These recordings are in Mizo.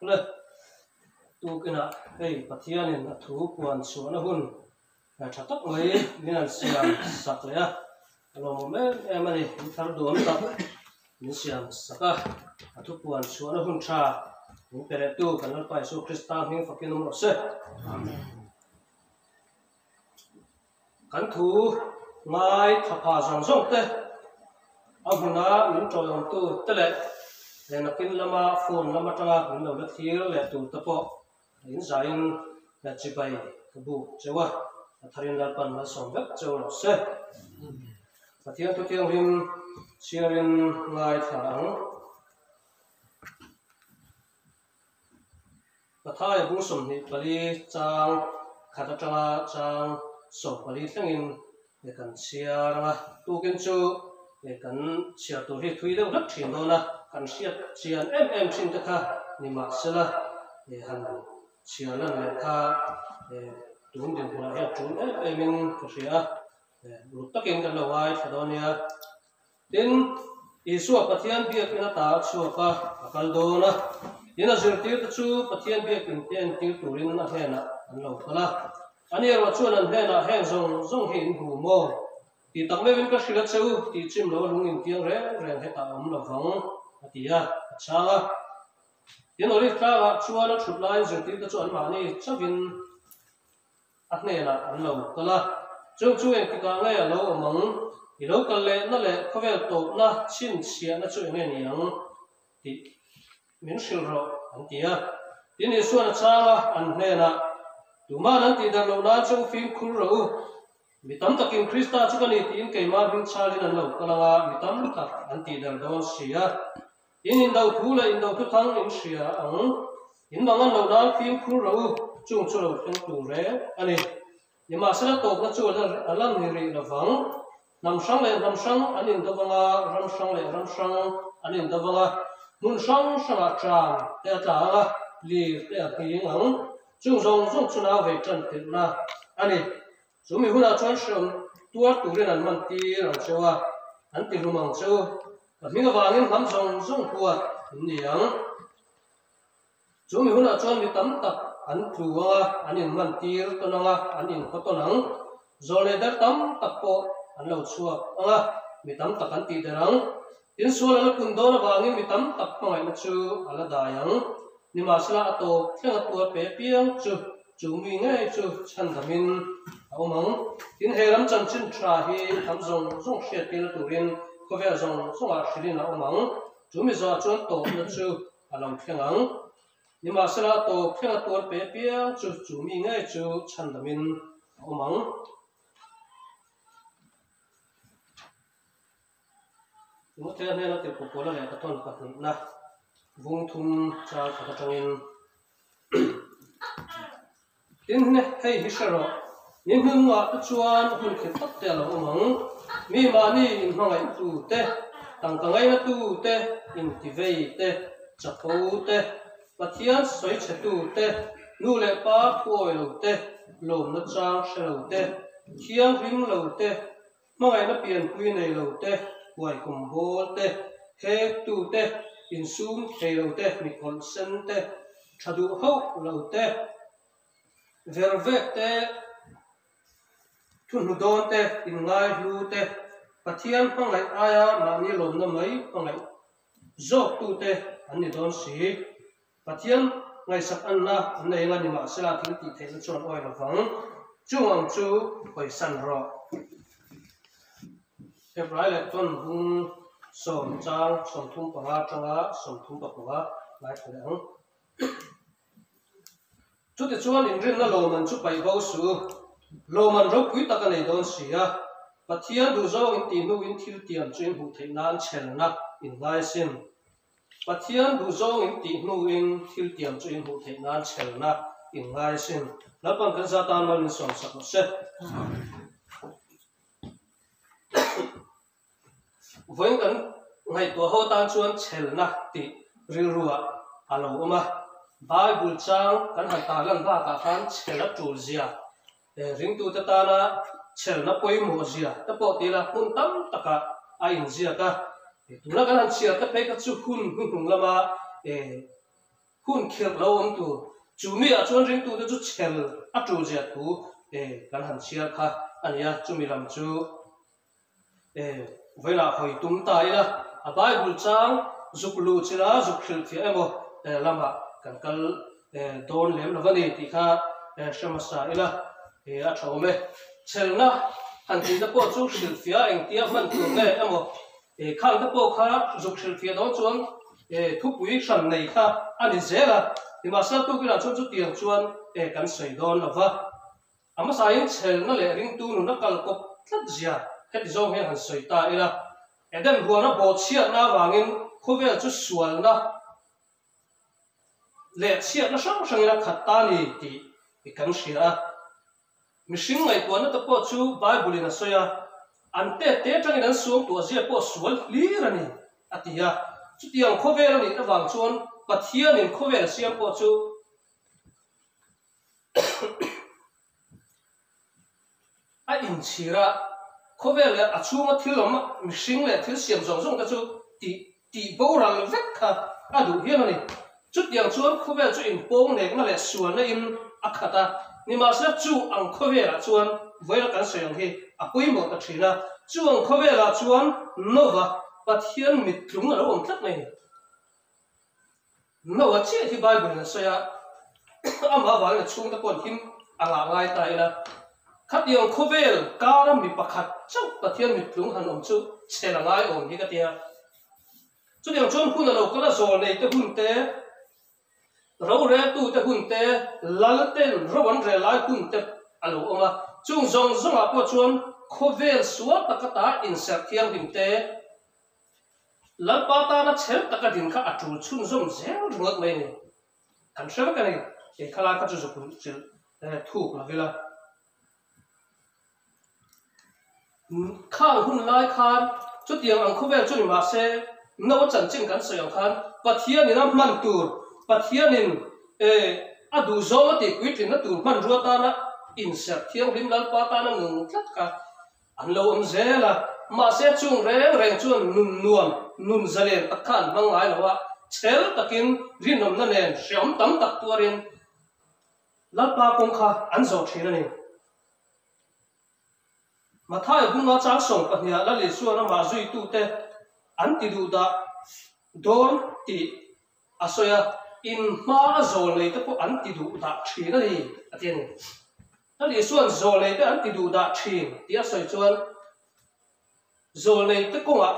Le, tukinah hei Pathianin a thu puan chhuahna hun tha tak mai min han siam sak leh a, a lawmawm em em a ni, min thar duam tak min siam sak a, a thu puan chhuahna hun tha min pe leh tu kan Lalpa Isua Krista hming fakin awm rawh se. Kan thu ngai thapha zawng zawng te, a hmuna min tawlawmtu te leh he nakin lama phone lam atanga min lo la thlir leh tur te pawh in zaiin chibai ka buk cheu a, a tharin Lalpan malsawm vek cheu rawh se. Pathian thu thianghlim chhiarin ngaithla ang. Pathaia bung 24 chang khat atanga chang 14 thlengin kan chhiar ang a, tukin chu kan chhiar tur hi thui deuh hlek thin dawn a, kan hriat chian em em thin te kha ni mahsela han chhiar lan leh kha tun dinhmunah hian tul em em in ka hria a, uluk takin kan lo ngaithla dawn nia. Tin, Isua Pathian biakin ata a chhuak a, a kal dawn a. Tin, a zirtirte chu Pathian biakin te entir turin a hnenah an lo kal a. Ani erawh chuan an hnenah, Heng zawng zawng hi in hmu maw? Tih tak meuhin ka hrilh a che u, tih chim lo a lung intiang reng reng hetah a awm lo vang, a ti a, a chhang a. Tin, Olive tlangah chuan a thut laiin zirtirte chu anmahni chauhin A hnenah an lo kal a, Chung chu engtikah nge a lo awm ang? I lo kal lehna leh khawvel tawpna chhinchhiahna chu enge ni ang? tih min hrilh rawh, an ti a. Tin, Isuan a chhang a, an hnenah, Tuma'n an tihdan loh nan che u fimkhur rawh u. Mi tam takin Krista chu ka ni tiin keimah hming chhalin an lo kal ang a, mi tam tak an tihdar dawn si a. In indo thu leh indo thuthang in hria ang. In mang an loh nan fimkhur rawh u, chung chu lo thleng tur reng a ni. Nimahsela tawpna chu a la ni rih lo vang. Hnam hrang leh hnam hrang an indo vang a, ram hrang leh ram hrang an indo vang a, hmun hrang hrangah ṭam te a tla ang a, lir te a nghing ang. Chung zawng zawng chu nau vei ṭan tirhna a ni. Chu mi hunah chuan hreawm tuar turin an man tir ang cheu a, an ti hlum ang cheu. Ka hming avangin hnam zawng zawng huat an ni ang. Chu mi hunah chuan mi tam tak an tlu ang a, an inman tir tawn ang a, an inhaw tawn ang. Zawl leh der tam tak pawh an lo chhuak ang a, mi tam tak an tih der ang. Tin, sual a la pun dawn avangin mi tam tak hmangaihna chu a la dai ang. Nimahsela a tawp thleng a tuar pe piang chu chu mi ngei chu chhandamin a awm ang. Tin, he ram chanchin tha hi hnam zawng zawng hriat tirna turin khawvel zawng zawngah hrilhin a awm ang. Chu mi zawhah chuan tawpna chu a lo thleng ang. Nimahsela a tawp thleng a tuar pe piang chu chu mi ngei chu chhandamin a awm ang. Timothea hnena tirhkoh Paula lehkha thawn pahnihna vung thum chang khat atangin Tin, hei hi hre rawh, ni hnungah te chuan hun khirh tak te a lo awm ang. Mi mahni inhmangaihtu te, tangka ngainatu te, intivei te, chapho te, Pathian sawichhetu te, nu leh pa phuawi lo te, lawmna chang hre lo te, thianghlim lo te, Hmangaihna pianpui nei lo te, huaikum bawl te, hektu te, insum thei lo te, mikhawlh sen te, tha duh hauh lo te, vervek te, thuhnu dawn te, inngaihlu te, Pathian hmangaih aia mahni lawmna mai hmangaih zawktute an ni dawn si. Pathian ngaihsak anna an nei anga nimahsela thil tih theihna chuan awi lovang. Chung ang chu hawisan rawh. Hebrai leh tawn bung sawm chang 35 atanga 35 ngaithla leh ang. Chutichuan inrinna lawmman chu paih bo suh u. Lawmman ropui tak a nei dawn si a, Pathian duhzawng in tih hnuin thil tiam chu in hmuh theih nan chhelna in ngai asin. Pathian duhzawng in tih hnuin thil tiam chu in hmuh theih nan chhelna in ngai asin. Lalpan kan za tan mal min sawmsak rawh se. Vawiin kan ngaihtuah ho tan chuan chhelna tih rilruah a lo awm a. Bible chang kan han tarlan bakah khan chhel a tul zia, ringtute tana chhelna pawimawh zia te pawh tila hmun tam takah a inziak a. Tuna kan han chhiar te phei kha chu hun hnuhnung lama. Hun khirh lo awm tur chu mi ah chuan ringtute chu chhel a tul zia thu kan han chhiar kha a ni a, chumi lam chu vawilah hawi tum ta ila a Bible chang zuk luh chila zuk hrilh thiah emaw lamah kan kal dawn lem lo a ni tih kha hre hmasa ila a tha awm e. Chhelna han tihna pawh chu hrilhfiah engtia hman tur nge emaw Khang te pawh kha zuk hrilhfiah dawn chuan thupui hran nei kha a ni zel a, nimahsela tukinah chuan chutiang chuan kan sawi dawn lo va. A hmasain chhelna leh ringtu nun a kal kawp tlat zia heti zawng hian han sawi ta ila, Eden huana bawhchhiatna avangin khawvel chu sualna leh chhiatna hrang hrangin a khat ta a ni tih kan hria a. Mihring ngaihtuahna te pawh chu Bible-in a sawi a, an tet te atangin an suangtuah zia pawh sual hlir a ni, a ti a. Chutiang khawvel a nih avang chuan Pathianin khawvel a siam pawh chu A inchhir a, khawvel leh a chhunga thil awm mihring leh thil siam zawng zawng te chu tih tih boral vek kha a duh hial a ni. Chutiang chuan khawvel chu inpawng nekna leh sualna in a khat a, nimahsela chu ang khawvelah chuan vawiin a kan sawi ang hi a pawimawh ta thin a, chu ang khawvelah chuan Nova Pathian mittlung a lo awm tlat mai a ni. Noah chiah hi Bible in a sawi a, amah avangin a chhungte pawh an him a ngah ngai ta ila, khatiang khawvel kara mi pakhat chauh Pathian mittlung han awm chu chhel a ngai awm hi ka ti a. Chutiang chuan hun a lo kal a, zawlnei te hun te, roreltu te hun te, lal ten ro an rel lai hun te a lo awm a. Chung zawng zawngah pawh chuan khawvel sual taka ta inserh thianghlim te, Lalpa tana chhel taka din kha a tul chhunzawm zel ringawt mai a ni. Kan hre vek a ni, kei khalai kha chu zuk chilh thuk lo ila. Khang hun lai khan chutiang ang khawvel chu ni mahse, Noa chanchin kan sawi ang khan Pathianin a hman tur, Pathianin a duhzawng a tihpuitlinna tur hmanrua tana inserh thianghlim Lalpa tana nung tlat kha An lo awm zel a, mahse chung reng reng chuan nun nuam, nun zalen tak kha an hmang ngai lo a, chhel takin rinawmna nen hreawm tam tak tuarin Lalpa kawng kha an zawh thin a ni. Matthai bunga chang sawng pahniha Lal Isuan amah zuitute an ti duh dah dawn tih a sawi a, in hma a zawl nei te pawh an ti duh dah thin a ni, a ti a ni. Lal Isuan zawl nei te an ti duh dah thin tih a sawi chuan zawl nei te kawngah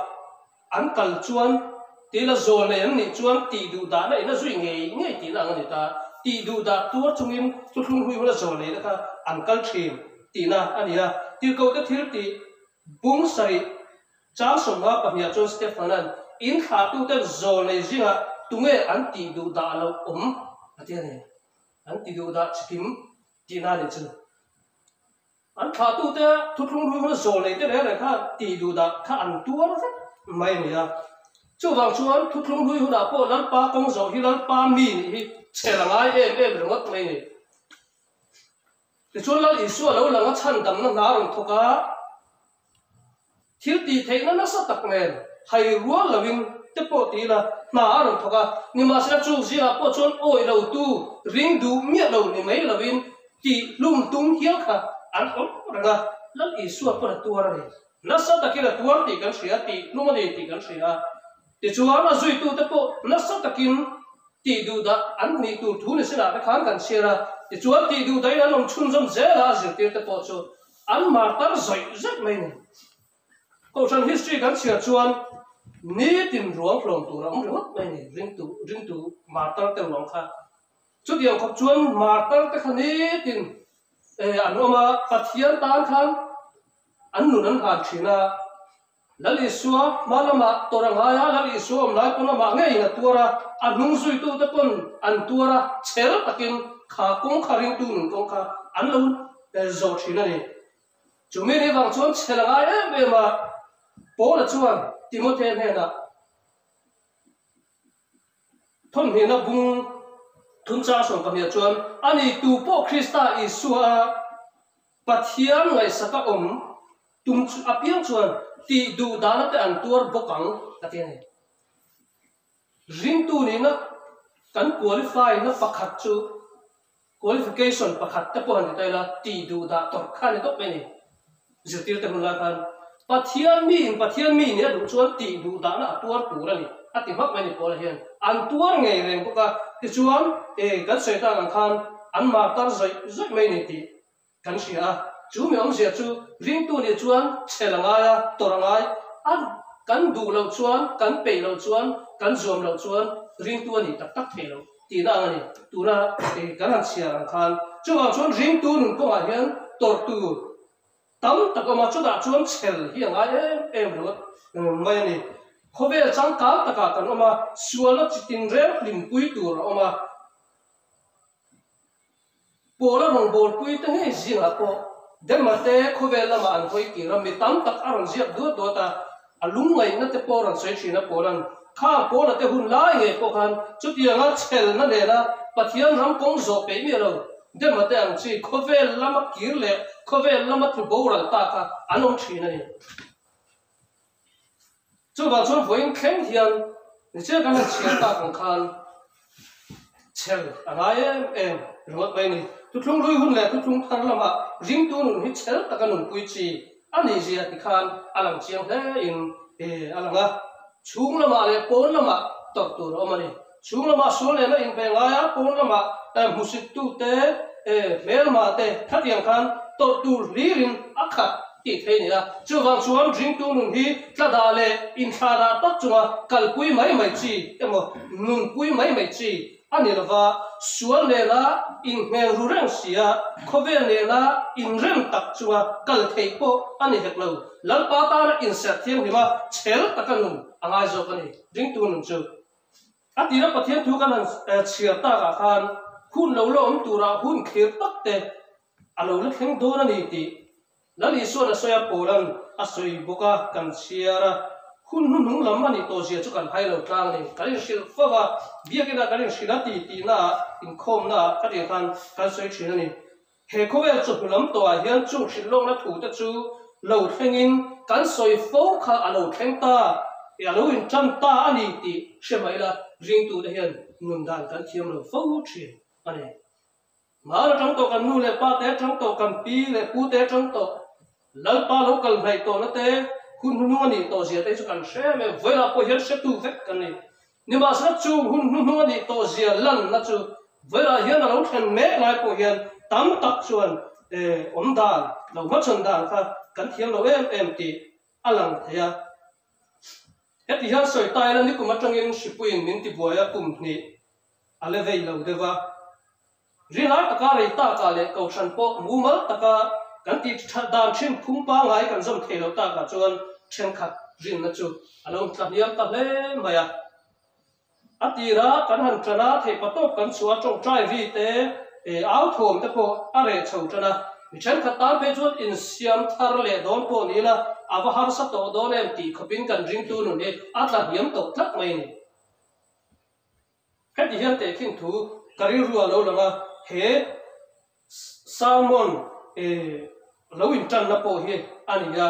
an kal chuan tila zawl nei an nih chuan tih duh dahna in a zui ngei ngei tihna ang a ni ta. Tih duh dah tuar chungin thuthlung hlui huna zawl nei te kha an kal thin tihna a ni a. Tirhkohte thil tih bung sarih Chang sawmnga pahniha chuan Stefana'n in thlahtuten zawlnei zingah tunge an tih duh dah loh awm a ti a ni. An ti duh dah chikim tihna a nih chu. An thlahtute thuthlung hlui huna zawlnei te reng reng kha tih duh dah kha an tuar vek mai a ni a. Chuvang chuan thuthlung hlui hunah pawh Lalpa kawng zawh hi Lalpa mi nih hi chhel a ngai em em ringawt mai a ni. Tichuan Lal Isua lo lang a chhandamna hna a rawn thawk a. Thil tih theihna nasa tak nen hai rual loin te pawh ti ila hna a rawn thawk a, nimahsela chung zingah pawh chuan awi lo tu ring duh miah lo ni mai loin tih hlum tum hial kha an awm reng a, Lal Isua pawn a tuar a ni. Nasa takin a tuar tih kan hria, tih hlum a ni tih kan hria. Tichuan a zuitute pawh nasa takin tih duh dah an nih tur thu ni sinah te khan kan chhiar a, tichuan tih duh dahin an awm chhunzawm zel a, a zirtirte pawh chu An martar zawih zawih mai ni. Kohhran history kan chhiar chuan nitin ruang hlawm tur a awm ringawt mai ni, ringtu ringtu martar te ruang kha. Chutiang khawp chuan martar te kha nitin eh an awm a, Pathian tan khan an nun an hlan thin a. Lal Isua hma lamah tawrh a ngai a, Lal Isua awm lai pawn amah ngeiin a tuar a, a hnung zuitute pawn an tuar a, chhel takin kha kawng kha ringtu nun kawng kha an lo zawh thin a ni. Chumi ni vang chuan chhel a ngai em em a, Paula chuan Timothea hnenah thawmhnihna bung thunchang 12 chuan, Ani tu pawh Krista Isua a Pathian ngaihsaka awm tum chu apiang chuan tih duh dana te an tuar bawk ang a ti a ni. Ringtu nihna Kan qualify na pakhat chu qualification pakhat te pawh han ti ta ila tih duh dah tawrh kha a ni tawp mai a ni. Zirtirte hun lai khan Pathian miin Pathian mi nih a duh chuan tih duh dahna a tuar tur a ni a ti hmak mai a ni Paula hian. An tuar ngei reng bawk a, tichuan kan sawi tak ang khan an martar zawih zawih mai a ni tih Kan hria a, chu mi awmzia chu ringtu nih chuan chhel a ngai a, tawrh a ngai a, kan duh loh chuan, kan peih loh chuan, kan zuam loh chuan ringtu a nih tak tak thei lo tihna ang a ni. Tuna kan han chhiar ang khan chuvang chuan ringtu nun kawngah hian tawrh tur tam tak awm a, chutah chuan chhel hi a ngai em em ringawt mai a ni. Khawvel changkang takah kan awm a, sualna chi tinreng hlimpui tur a awm a. Pawla rawngbawlpui te ngei zingah pawh Denmark te khawvel lamah an hawi kir a, mi tam tak a rawn ziak duat duat a, a lungngaihna te pawh a rawn sawi thin a Pawla'n khang Pawla te hun lai ngei pawh khan chutianga chhelna nena Pathian ram kawng zawh peih miah lo Denmark te ang chi khawvel lama kir leh khawvel lama tlu boral ta kha an awm thin a ni. Chuvang chuan vawiin thleng hian nichiah kan han chhiar tak ang khan chhel a ngai em em ringawt mai a ni. Thuthlung hlui hun leh thuthlung thar lamah ringtu nun hi chhel taka nunpui chi a nih zia ti khan a lang chiang hle in a lang a. Chhung lamah leh pawn lamah tawrh tur a awm a ni. Chhung lamah sual nena inbe ngai a, pawn lamah hmusittute, hmelma te khatiang khan tawrh tur hlirin a khat tih theih a ni a. Chuvang chuan ringtu nun hi tladah leh inthlahdah tak chunga kalpui mai mai chi emaw nunpui mai mai chi a ni lova, sual nena inhmel ru reng si a, khawvel nena inrem tak chunga kal theih pawh a ni hek lo. Lalpa tana inserh thianghlim a, chhel taka nun a ngai zawk a ni ringtu nun chu. A tira Pathian thu kan han chhiar takah khan hun lo la awm turah hun thlir tak te a lo la thleng dawn a ni tih Lal Isua'n a sawi a, Paula'n a sawi bawk a, kan chhiar a, hun hnuhnung lam a nih tawh zia chu kan hai lo tlang a ni. Kan inhrilh fo a, biakinah kan inhrilh a ti tihnaah, inkhawmnaah khatiang khan kan sawi thin a ni. He khawvel chawhnu lam tawhah hian chung hrilhlawkna thute chu lo thlengin kan sawi fo kha a lo thleng ta, a lo intan ta a ni tih hre mai ila ringtute hian nun dan kan thiam lo fo thin a ni. Hmar atang tawh kan nu leh pa te atang tawh kan pi leh pu te atang tawh Lalpa lo kal hnaih tawhna te hun hnuhnung a nih tawh zia te chu kan hre em em, vawilah pawh hian hretu vek kan ni. Nimahsela chung hun hnuhnung a nih tawh zia lanna chu vawilah hian a lo thlen mek lai pawh hian tam tak chuan awm dan lo hmachhawn dan kha kan thiam lo em em tih a lang thei a. Heti hian sawi ta ila nikum atangin hripuiin min tibuai a kum hnih a la vei lo deuh a. Rinai taka rei takah leh kohhran pawh mumal taka kan tih that dan thin phung pangngai kan zawm thei lo takah chuan thenkhat rinna chu a lo tla hniam ta hle mai a. A tira kan han tan a, theihpa tawp kan chhuah a, tawngtai ri te, au thawm te pawh a reh chho tan a. Mi thenkhat tan phei chuan insiam thar leh dawn pawh ni ila a va harsa tawh dawn em tih khawpin kan ringtu nun hi a tla hniam tawh tlat mai a ni. Heti hian tehkhin thu ka rilru a lo lang a, he sermon lo intanna pawh hi a ni a,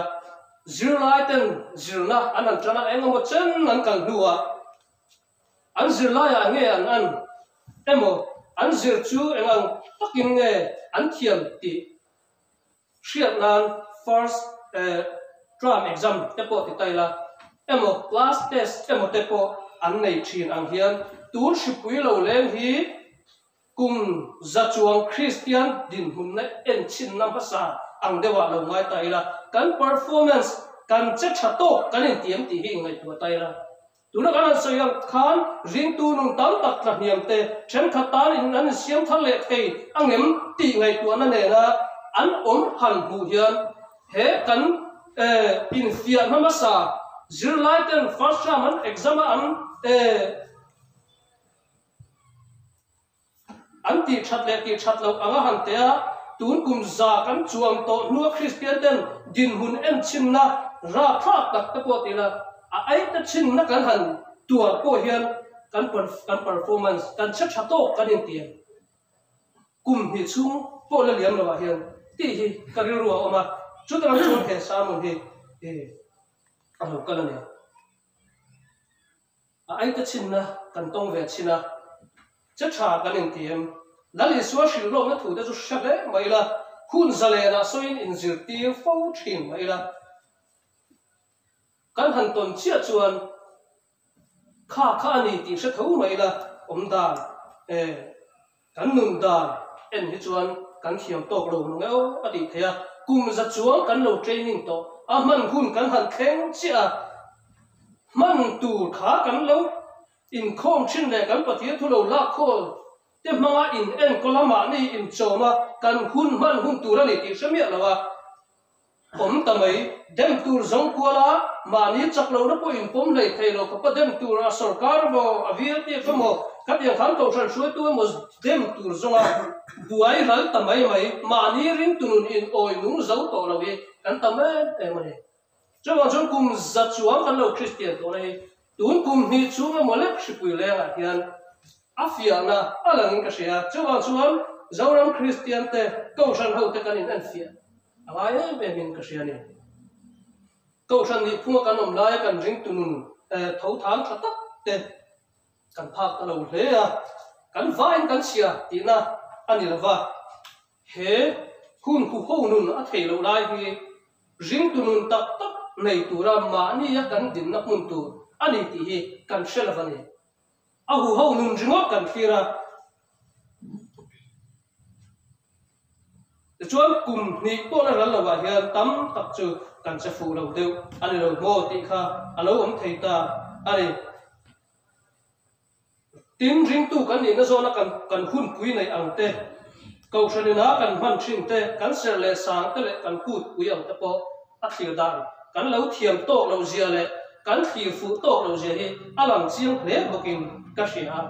zirlai ten zirna an han tan a, eng emaw chen an kal hnuah an zirlaiah nge an an emaw an zir chu eng ang takin nge an thiam tih Hriat nan first term exam te pawh ti ta ila emaw class test emaw te pawh an nei thin ang hian tun hripui lo leng hi kum za chuang Kristian dinhmunna enchhinna hmasa ang deuhah lo ngai ta ila kan performance kan che tha tawk kan intiam tih hi inngaihtuah ta ila. Tuna kan han sawi ang khan ringtu nun tam tak tla hniam te thenkhat tan in an insiam thar leh thei angem tih ngaihtuahna nena an awm han hmuh hian he kan infiahna hmasa zirlai ten first term an exam a an An tih that leh tih that loh anga han teh a, tun kum za kan chuang tawh hnua Kristian ten dinhmun en chhinna rapthlak tak te pawh tih la, a aite chhinna kan han tuar pawh hian kan kan performance kan che tha tawk kan intiam kum hnih chhung pawh la liam loh ah hian tih hi ka rilru a awm a, chutah chuan he sermon hi a lo kal a ni. A aite chhinna kan tawng ve chhin a. Che tha kan inti em? Lal Isua hrilhlawkna thute chu hre hle mai ila, hun zalenah sawiin inzirtir fo thin mai ila. Kan han tawn chiah chuan kha kha a ni tih hre tho mai ila, awm dan e, kan nun dan en hi chuan kan thiam tawk lo mang eo a tih theih a. Kum za chuang kan lo training tawh a, hman hun kan han thleng chiah a, hman tur kha kan lo Inkhawm thin leh kan Pathian thu lo lak khawl te hmanga in enkawl a mahni inchawm a kan hun hman hun tur a ni tih hre miah lo a awm ta mai. Dem tur zawng kual a mahni chak lohna pawh inpawm hlei thei lo khawpa dem tur a sorkar emaw a VLTF emaw khatiang khan kohhran hruaitu emaw dem tur zawnga buai ral ta mai mai mahni ringtu nun in awi nung zo tawh lo hi kan tam em em a ni. Chuvang chuan kum za chuang kan lo Kristian tawhna hi Tun kum hnih chhunga mawlek hripui lengah hian a fiahna a langin ka hria. Chuvang chuan Zoram Kristian te, Kohhran hote kan in enfiah a ngai em em in ka hria a ni. Kohhran nih phunga kan awm laia kan ringtu nun tho thang tha tak te kan phak ta lo hle a, kan vaiin kan chhia tihna a ni lova. He hun huho nun a thei loh lai hi ringtu nun tak tak nei tura mahnia kan dinna hmun tur a ni tih hi kan hre lo a ni. A huho nun ringawt kan thlir a. Tichuan kum hnih pawh la ral lovah hian tam tak chu kan che fuh lo deuh a ni lo maw tih kha a lo awm thei ta a ni. Tin, ringtu kan nihna zawna kan kan hunpui neih ang te, kohhran ina kan hman thin te, kan serh leh sang te leh kan kutpui ang te pawh a thlir dan kan lo thiam tawk loh zia leh kan thlir fuh tawk loh zia hi a lang chiang hle bawkin ka hria a.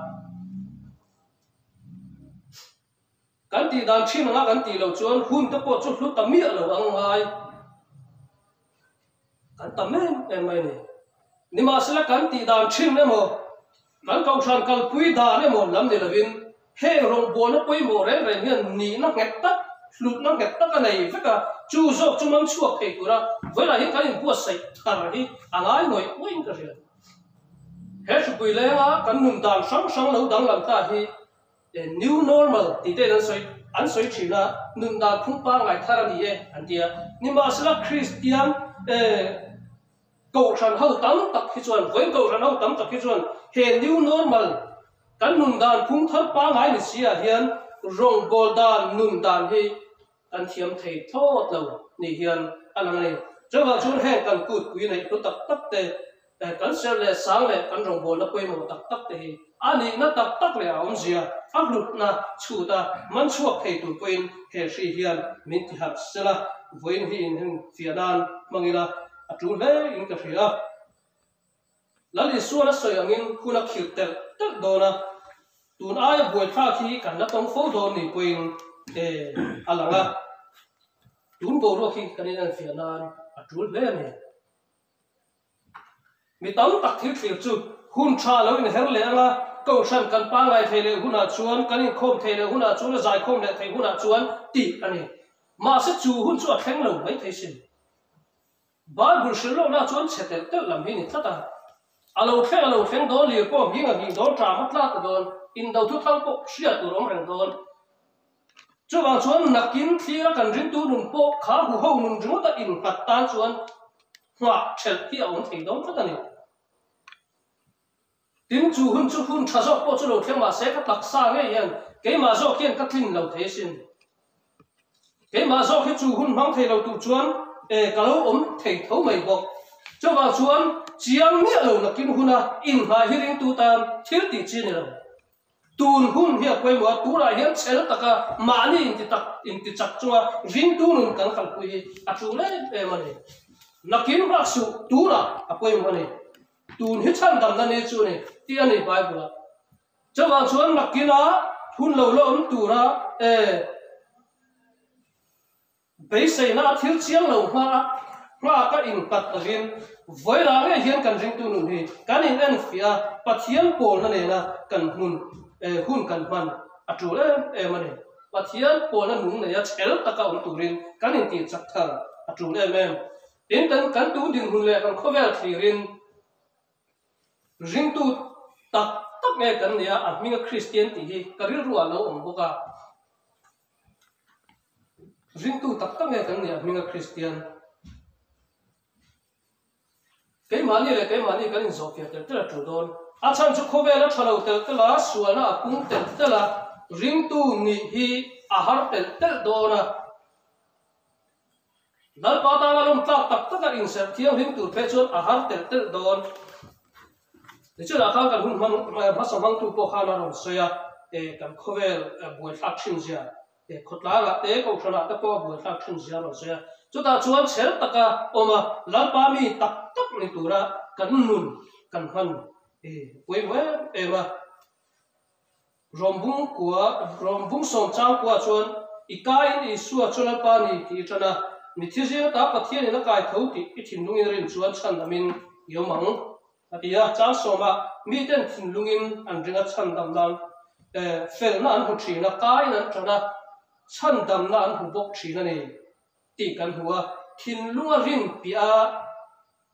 Kan tih dan thin anga kan tih loh chuan hun te pawh chu hlu ta miah lo ang ngai kan tam em em mai a ni. Nimahsela kan tih dan thin emaw, kan kohhran kalpui dan emaw lam ni lovin heng rawngbawlna pawimawh reng reng hian nihna nghet tak, hlutna nghet tak a nei vek a, chu zawk chu man chhuak thei tura vawilah hian kan inbuatsaih thar hi a ngai ngawih ngawihin ka hria. He hripui lenga kan nun dan hrang hrang lo danglam ta hi New normal tih te in an sawi an sawi thin a, nun dan phung pangngai thar a ni e an ti a. Nimahsela Kristian Kohhran ho tam tak hi chuan, vawiin Kohhran ho tam tak hi chuan he new normal kan nun dan phung thar pangngai ni si ah hian rawngbâwl dan nun dan hi kan thiam thei thlawt lo ni hian a lang a ni. Chuvang chuan heng kan kutpui neih hlu tak tak te, kan serh leh sang leh kan rawngbawlna pawimawh tak tak te hi a nihna tak tak leh a awmzia a hlutna chhut a man chhuak thei tur pawhin he hri hian min ti harh sela, vawiin hi infiah nan hmang ila a tul hle in ka hria. Lal Isuan a sawi angin hun a khirh telh telh dawn a, tun aia buaithlak hi kan la tawng fo dawn ni pawhin a lang a, tun boruak hi kan inenfiah nan a tul hle a ni. Mi tam tak thil thlir chu hun tha lo inher leh anga kohhran kan pangngai thei leh hunah chuan, kan inkhawm thei leh hunah chuan, a zaikhawm leh thei hunah chuan tih a ni. Mahse chu hun chu a thleng lo mai thei sin. Bible hrilh lohna chuan chhe telh telh lam hi ni tlat a. A lo thleng a lo thleng dawn, lir pawh a nghing a nghing dawn, ṭam a tlak ta dawn, indo thuthang pawh hriat tur awm reng dawn. Chuvang chuan nakin thlira kan ringtu nun pawh kha huho nun ringawta innghat tan chuan nghah ṭhelh hi a awm thei dawn tlat a ni. Tin, chu hun chu hun tha zawk pawh chu lo thleng mahse ka taksa ngei hian keimah zawk hian ka tlin lo thei asin. Keimah zawk hi chu hun hmang thei lo tur chuan e ka lo awm thei tho mai bawk. Chuvang chuan chiang miah lo nakin huna inhmai hi ringtu tan thil tih chi a ni lo. Tun hun hi a pawimawh a, tunah hian chhel taka mahni inti tak inti chak chunga ringtu nun kan kalpui hi a tul em em a ni. Nakin bak suh tunah a pawimawh a ni. Tun hi chhandamna ni chu a ni tih a ni Bible ah. Chuvang chuan nakinah hun lo la awm tura e beiseina a thil chiang lo hma a nghak a innghat lovin vawilah ngei hian kan ringtu nun hi kan in enfiah a, Pathian pawlna nena kan hmun e hun kan hman a tul em em a ni. Pathian pawlna nung neia chhel taka awm turin kan intihchak thar a tul em em. Tin, kan kan tun dinhmun leh kan khawvel thlirin ringtu tak tak nge kan nia a hminga Kristian tih hi ka rilru ah lo awm bawk a. Ringtu tak tak nge kan nia a hminga Kristian? Keimahni leh keimahni kan inzawhfiah telh telh a tul dawn. A chhan chu khawvel a tha lo telh telh a, sualna a pung telh telh a, ringtu nih hi a har telh telh dawn a. Lalpa tana lawm tlak tak taka inserh thianghlim tur phei chuan a har telh telh dawn. Tichuan ah khan kan hun hmang hmasa hmangtu pawh khan a rawn sawi a, kan khawvel buaithlak thin zia Khawtlangah te, Kohhranah te pawh a buaithlak thin zia a rawn sawi a. Chutah chuan chher taka awm a, Lalpa mi tak tak ni tura kan nun kan hman pawimawh em em a. Rawmbung kua, Rawmbung sawm chang kua chuan i kaiin Isua chu Lalpa ni tih i tan a, mithi zinga ta Pathianin a kai tho tih i thinlungin rin chuan chhandamin i awm ang. A ti a, chang sawmah miten thinlungin an ring a chhandam nan felna an hmu thin a, kain an tan a, chhandamna an hmu bawk thin a ni tih kan hmu a. Thinlunga rin piah a,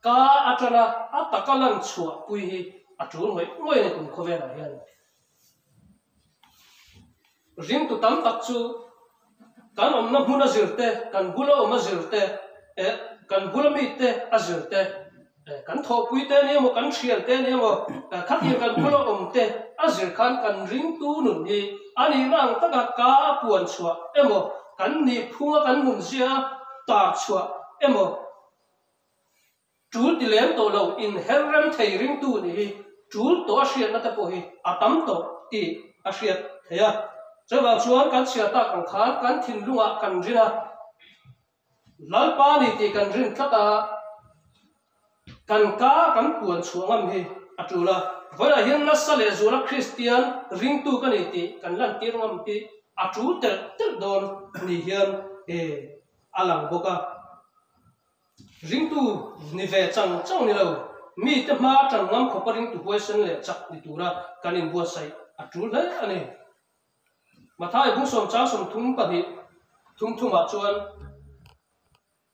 ka atana a taka lan chhuah pui hi a tul ngawih ngawih a ni kum khawvelah hian. Ringtu tam tak chu kan awmna hmun a zir te, kan bula awm a zir te, eh kan bula mite a zir te, eh kan thawhpui te ania maw, kan thian te ania maw, khatiang kan bula awm te a zir khan kan ringtu nun hi a nihna ang taka ka a puan chhuah emaw, kan nihphunga kan nunzia tar chhuah emaw, Tul ti lem tawh lo inher rem thei ringtu nih hi tul tawh a hriatna te pawh hi a tam tawh tih a hriat theih a. Chuvang chuan kan chhiar tak ang khan kan thinlungah kan rin a, Lalpa ni tih kan rin tlat a, kan ka kan puan chhuah ngam hi a tul a. Vawilah hian nasa leh zuala Kristian ringtu ka ni tih kan lantir ngam hi a tul telh telh dawn ni hian a lang bawk a. Ringtu ni ve chang chang ni lo, mite hma tan ngam khawpa ringtu huaisen leh chak ni tura kan inbuatsaih a tul hle a ni. Mathai bung sawm chang 32 thum thumah chuan,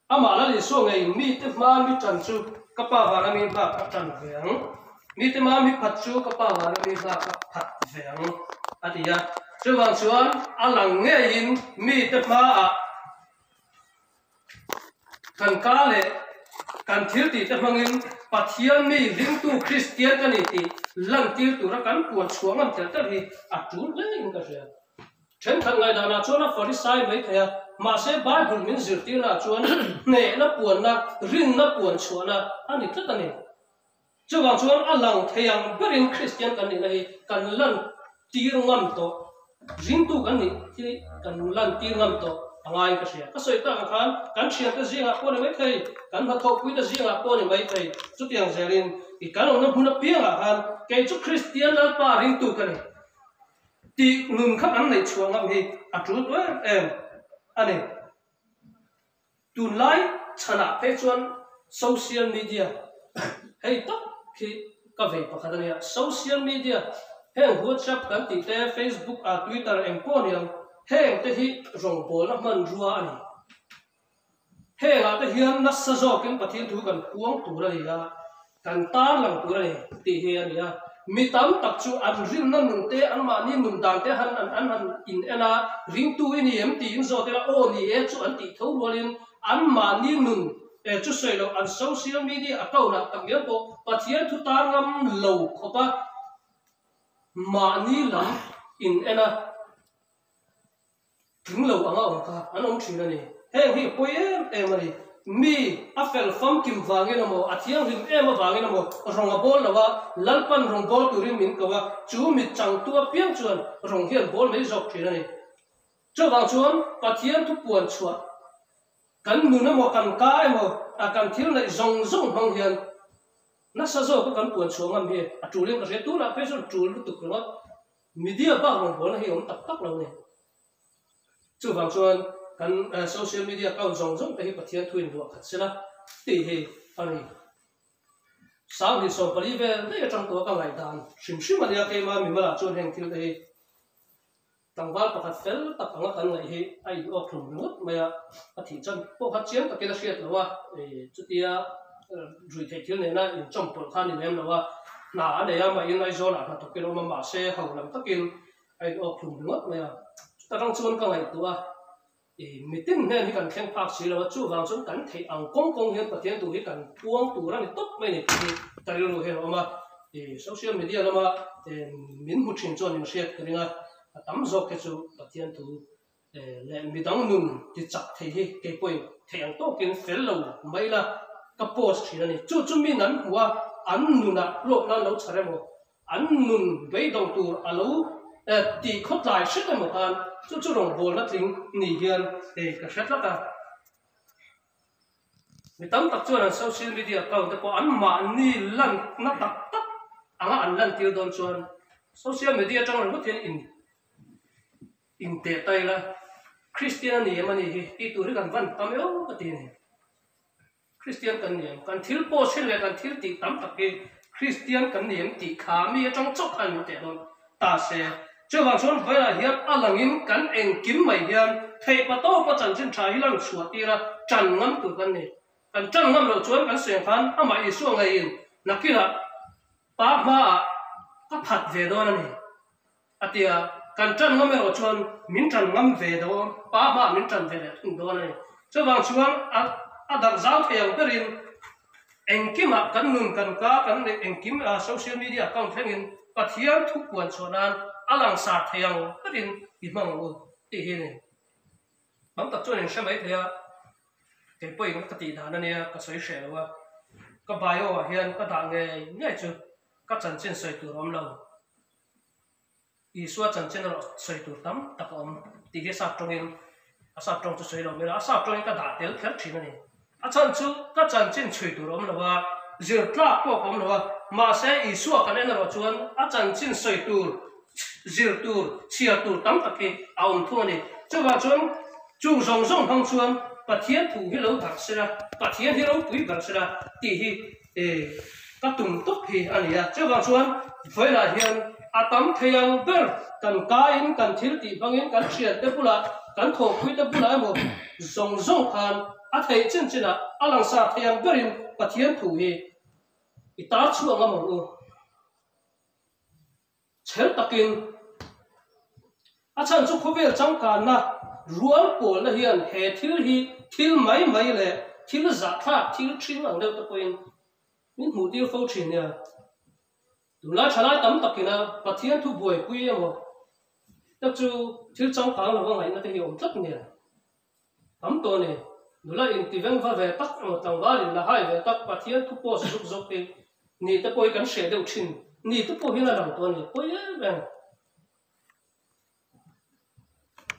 Amah Lal Isua ngeiin mite hma mi tan chu ka Pa vana mi hma ka tan ve ang, mite hma mi phat chu ka Pa vana mi hma ka phat ve ang, a ti a. Chuvang chuan a lang ngeiin mite hmaah Kan ka leh kan thil tih te hmangin Pathian mi ringtu Kristian ka ni tih lantir tura kan puan chhuah ngam tel tel hi a tul hle in ka hria. Thenkhat ngaihdanah chuan a Farisai mai thei a, mahse Bible min zirtirnaah chuan hnehna puanna, rinna puan chhuahna a ni tlat a ni. Chuvang chuan a lang thei ang berin Kristian kan nihna hi kan lan tir ngam tawh, ringtu kan nih hi kan lan tir ngam tawh a ngaiin ka hria. Ka sawi tak ang khan kan thiante zingah pawh a ni maithei, kan hnathawhpuite zingah pawh a ni maithei, chutiang zelin i kan awmna hmun apiangah khan kei chu Kristian Lalpa ringtu ka ni tih nun kha kan neih chhuah ngam hi a tul tawh em em a ni. Tunlai chhanah phei chuan social media hei tak khi ka vei pakhat a nia. Social media heng WhatsApp kan tih te, Facebook ah Twitter eng pawh aniang heng te hi rawngbawlna hmanrua a ni. Hengah te hian nasa zawkin Pathian thu kan puang tur a ni a. Kan tarlang tur a ni tih hi a ni a. Mi tam tak chu an rinna nun te, anmahni nun dan te han an an han in en a, ringtu i ni em tiin zawt ila aw ni e chu an tih tho rualin anmahni nun e chu sawi loh an social media account ah tak ngial pawh Pathian thu tar ngam lo khawp a mahni lam in en a. Tling lo anga awm kha an awm thin a ni. Heng hi a pawi em em a ni. Mi a fel famkim vangin emaw, a thianghlim em avangin emaw rawng a bawl lo a, Lalpan rawng bawl turin min ko a, chu mi changtu apiang chuan rawng hi an bawl mai zawk thin a ni. Chuvang chuan Pathian thu puan chhuah kan nun emaw, kan ka emaw, kan thil neih zawng zawng hmang hian nasa zawka kan puan chhuah ngam hi a tulin ka hria. Tunah phei chuan tul lutuk ringawt. Media bak rawngbawlna hi awm tak tak lo a ni. Chuvang chuan kan social media account zawng zawng te hi Pathian thu in ruah khat sela tih hi a ni. 2014 vel daih atang tawh a ka ngaihdan hrim hrim a nia keima mimalah chuan heng thil te hi tlangval pakhat fel tak anga kan ngaih hi a in awk hlum ringawt mai a, a thih chan pawh kha chiang takin a hriat lo a, chutia ruihtheih thil nena inchawmpawlh kha a ni lem lo a. Hna a nei a, mahin Aizawlah hna thawkin a awm a, mahse ho lam takin a in awk hlum ringawt mai a. Chuta tang chuan ka ngaihtuah a, i mitin hnen hi kan thleng phak si lo a, chuvang chuan kan theih ang kawng kawng hian Pathian tur hi kan puang tur a ni tawp mai ni tih hi ka rilru hian a awm a. I social media lama min hmu thin chuan min hriat ka ring a, a tam zawk hi chu Pathian thu leh midang nun ti chak thei hi kei pawhin theih ang tawkin fel lo mai la ka post thin a ni. Chu chu min an hmu a, an nunah hlawk nan lo chhar emaw, an nun beidawng tur a lo tih khawtlai hret emaw khan chu chu rawngbawlna tling ni hian ka hre tlat a. Mi tam tak chuan an social media account te pawh an mahni lanna tak tak anga an lantir dawn chuan social media atang ringawt hian in Inteh ta ila, Kristian a ni em a nih hi tih tur hi kan van tam eo ka ti a ni. Kristian kan ni em? Kan thil post hi leh kan thil tih tam tak hi Kristian kan ni em tih kha mi atang chauh khan min teh dawn ta se. Chuvang chuan vawilah hian a langin kan engkim mai hian theihpa tawpa chanchin tha hi lang chhuah tira tan ngam tur kan ni. Kan tan ngam loh chuan kan sawi ang khan amah Isua ngeiin nakinah pa hmaah ka phat ve dawn a ni. A ti a, kan ṭan ngam erawh chuan min ṭan ngam ve dawn, pa hmaah min ṭan ve leh thung dawn a ni. Chuvang chuan a a darh zau thei ang berin engkimah kan nun kan ka kan neih engkim a social media account thlengin Pathian thu puan chhuah nan a langsar thei ang berin i hmang ang u tih hi a ni. Tam tak chuan in hre mai thei a, kei pawhin ka tih dan a nia ka sawi hreh lo a, ka bio ah hian ka dah ngei ngei chu ka chanchin sawi tur a awm lo. Isua chanchin erawh sawi tur tam tak a awm tih hi a sap tawngin a sap tawng chu sawi lo mai a, a sap tawngin ka dah tel kher thin a ni. A chhan chu ka chanchin chhui tur a awm lo a, zir tlak pawh ka awm lo a, mahse Isua kan en erawh chuan a chanchin sawi tur, zir tur, chhiar tur tam tak hi a awm thung a ni. Chuvang chuan chung zawng zawng hmang chuan Pathian thu hi lo darh sela, Pathian hi ropui ber sela tih hi E, ka tum tawp hi a ni a. Chuvang chuan vawilah hian a tam thei ang ber kan kaiin kan thil tih hmangin kan thiante bulah, kan thawhpuite bulah emaw zawng zawng khan a theih chin chinah a langsar thei ang berin Pathian thu hi i tar chhuah ngam ang u. Chhel takin a chhan chu khawvel changkanna rual pawlna hian he thil hi thil mai mai leh thil zahthlak thil ṭhing ang deuh te pawhin min hmuh tir fo ṭhin nia. Tunlai ṭhalai tam takina Pathian thu buaipui emaw te chu thil changkang lova ngaihna te hi a awm tlat nia. Tam tawh a ni. Nula intiveng va ve tak emaw tlangval in la hai ve tak Pathian thu post zuk zawk hi ni te pawh hi kan hreh deuh thin ni te pawh hian a lang tawh a ni pawi em em.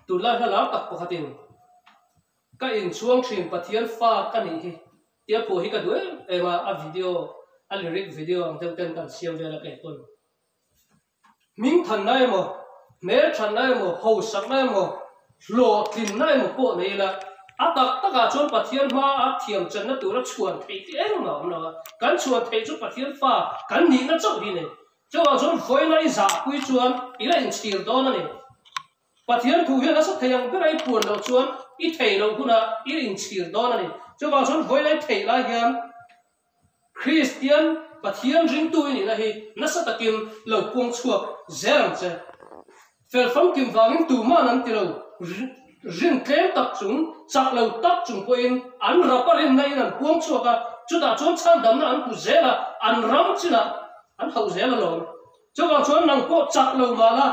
Tunlai hla lar tak pakhatin ka inchhuang thin Pathian fa ka nih hi tia phuah hi ka duh em em a, a video a lyric video ang deuh ten kan siam vel a kei pawn. Hming thanna emaw, hmel thatna emaw, hausakna emaw, hlawhtlinna emaw pawh nei ila, a tak takah chuan Pathian hmaa thiam chenna tura chhuan theih te engmah a awm lo a, kan chhuan theih chu Pathian fa kan nihna chauh hi a ni. Chuvang chuan vawiina i zahpui chuan i la inchhir dawn a ni. Pathian thu hian nasa thei ang bera i puan loh chuan i thei loh hunah i inchhir dawn a ni. Chuvang chuan vawiina i theih lai hian Kristian Pathian ringtu i nihna hi nasa takin lo puang chhuak zel ang che. Fel famkim vangin tuman an ti lo, rin tlem tak chung, chak lo tak chung pawhin an rap a rinna in an puang chhuak a, chutah chuan chhandamna an hmu zel a, an ram chinah an hauh zel alawm. Chuvang chuan nang pawh chak lo mah la,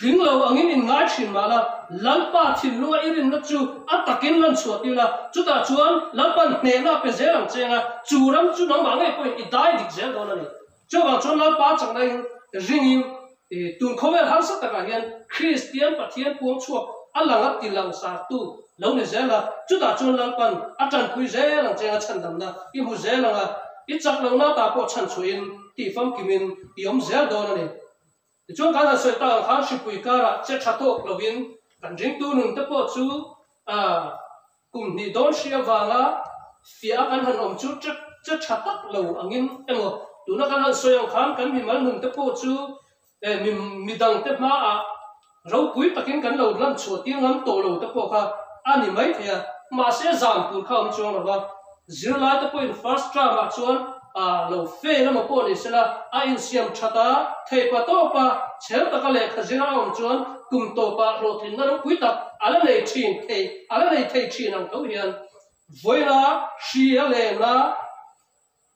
Tling lo angin in ngai thin mah la, Lalpa thinlunga i rinna chu a takin lan chhuah tir la, chutah chuan Lalpa'n hnehna a pe zel ang che anga chu ram chu nangmah ngei pawhin i dai dik zel dawn a ni. Chuvang chuan Lalpa chakna in ringin tun khawvel harsa takah hian Kristian Pathian puang chhuak a lang a ti langsartu lo ni zel a, chutah chuan Lalpa'n a tanpui zel ang che anga chhandamna i hmu zel anga i chak lohna tah pawh chhanchhuahin tihfamkimin i awm zel dawn a ni. Tichuan kan han sawi tak ang khan hripui karah che tha tawk lovin kan ringtu nun te pawh chu kum hnih dawn hri avanga fiah a kan han awm chu che che tha tak lo angin emaw tuna kan han sawi ang khan kan mimal nun te pawh chu mi midang te hmaah ropui takin kan lo lan chhuah tir ngam tawh lo te pawh kha a ni mai thei a, mahse zan tur kha a awm chuang lo va, zirlai te pawhin first term ah chuan. A lo fail emaw pawh ni sela, a insiam that a, theipa tawpa chhel taka lehkha zira a awm chuan kum tawpah hlawhtlinna ropui tak a la nei thin thei a la nei thei thin ang tho hian vawiina hri a lena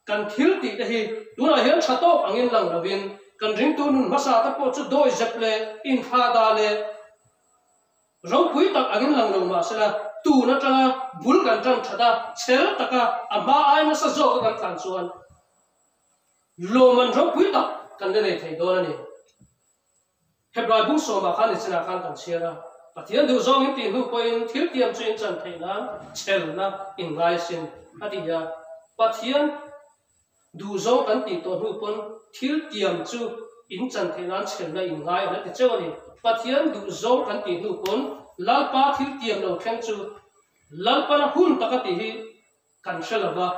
kan thil tih te hi tunah hian tha tawk angin lang lovin kan ringtu nun hmasa te pawh chu dawi zep leh inthahdah leh Ropui tak angin lang lo mah sela, tun atanga bul kan tan that a, chhel taka a hma ai nasa zawka kan tlan chuan lawmman ropui tak kan la nei thei dawn a ni. Hebrai bung sawmah khan nichinah khan kan chhiar a, Pathian duh zawng in tih hnu pawhin thil tiam chu in chan theih nan chhelna in ngai asin a ti a, Pathian Duh zawng kan tih tawh hnu pawn thil tiam chu in chan theih nan chhelna in ngai a la ti cheu a ni. Pathian duh zawng kan tih hnu pawn Lalpa thil tiam lo thleng chu Lalpana hun taka tih hi kan hre lo va.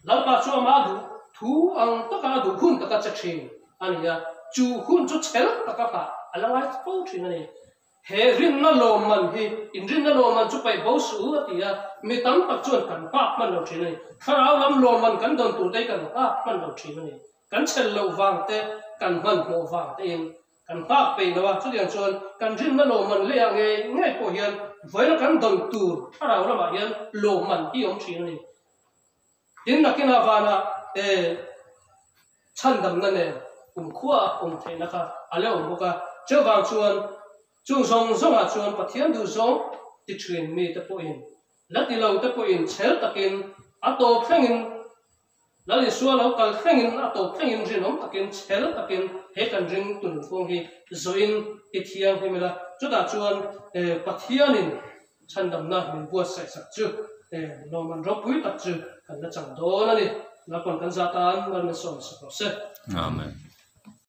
Lalpa chu amah duh thu ang taka a duh hun taka che thin a ni a, chu hun chu chhel taka hlah a la ngai fo thin a ni. He rinna lawmman hi inrinna lawmman chu paih bo suh u a ti a, mi tam tak chuan kan nghak hman lo thin a ni. Thlarau lam lawmman kan dawn tur te hi kan nghak hman lo thin a ni. Kan chhel loh vang te, kan hmanhmawh vang tein kan nghak peih lo a, chutiang chuan kan rinna lawmman leh ah ngei ngei pawh hian vawiina kan dawn tur thlarau lamah hian lawmman hi awm thin a ni. Tin, nakinah vanah e chhandamna nen kumkhua awm theihna kha a la awm bawk a. Chuvang chuan chung zawng zawngah chuan Pathian duhzawng ti thin mite pawhin, la ti lo te pawhin chhel takin a tawp thlengin, Lal Isua lo kal thlengin a tawp thlengin rinawm takin chhel takin he kan ring tun fung hi zawhin i thianghlim ila. Chutah chuan Pathianin Chhandamna min buatsaih sak chu lawmman ropui tak chu kan la chang dawn a ni. Lalpawn kan zah tan Lalmin sawm sak rawh se. Amen.